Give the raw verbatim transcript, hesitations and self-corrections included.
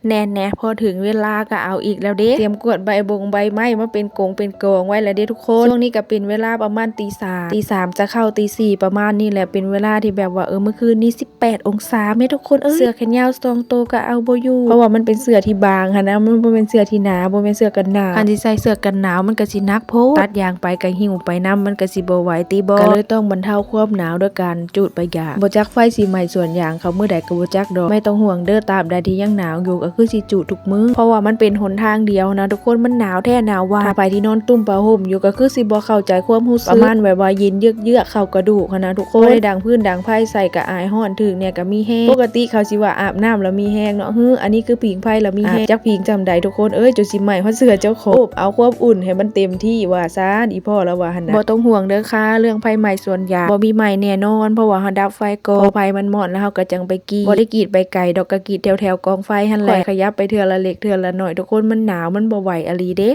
แน่แน่พอถึงเวลาก็เอาอีกแล้วเด้ เตรียมกวาดใบบงใบไม้มาเป็นกองเป็นกองไว้แล้วเด้ทุกคน ช่วงนี้ก็เป็นเวลาประมาณตีสาม ตีสามจะเข้าตีสี่ประมาณนี้แหละ เป็นเวลาที่แบบว่า เออ เมื่อคืนนี้สิบแปดองศาแม่ทุกคนเอ้ย เสื้อแขนยาวสองตัวก็เอาบ่อยู่ เพราะว่ามันเป็นเสื้อที่บางหั้นนะ มันบ่เป็นเสื้อที่หนา บ่เป็นเสื้อกันหนาว คันสิใส่เสื้อกันหนาวมันก็สิหนักโพด ตัดยางไปก็หิ้วไปนำ มันก็สิบ่ไหวติบ่ ก็เลยต้องบรรเทาความหนาวด้วยการจูดใบยาง บ่จักไฟสิไหม้สวนยางเขามื้อใดก็บ่จักดอก ไม่ต้องห่วงเด้อ ตราบใดที่ยังหนาวอยู่ก็คือสิจูดทุกมื้อ เพราะว่ามันเป็นหนทางเดียวนะทุกคน มันหนาวแท้หนาวว่า ถ้าไผที่นอนตุ้มผ้าห่มอยู่ก็คือสิบ่เข้าใจความรู้สึก ประมาณแบบว่าเย็นเยือกๆเข้ากระดูกหั้นนะทุกคน บ่ได้ดังฟืนดังไฟใส่ก็อายร้อน ถึกแดดก็มีแฮง ปกติเขาสิว่าอาบน้ำแล้วมีแฮงเนาะ หือ อันนี้คือผิงไฟแล้วมีแฮง จักผิงจำใดทุกคนเอ้ย จนสิไหม้ฮอดเสื้อเจ้าของ อบเอาความอุ่นให้มันเต็มที่ว่าซาน อีพ่อละว่าหั่นนะ บ่ต้องห่วงเด้อค่ะ เรื่องไฟไหม้สวนยาง บ่มีไหม้แน่นอน เพราะว่าเฮาดับไฟก่อน พอไฟมันมอดแล้วเฮาก็จังไปกรีด บ่ได้กรีดไปไกลดอก ก็กรีดแถวๆกองไฟหั่นแหละ ค่อยขยับไปเทื่อละเล็กเทื่อละน้อย ทุกคน มันหนาว มันบ่ไหวอะหลีเด้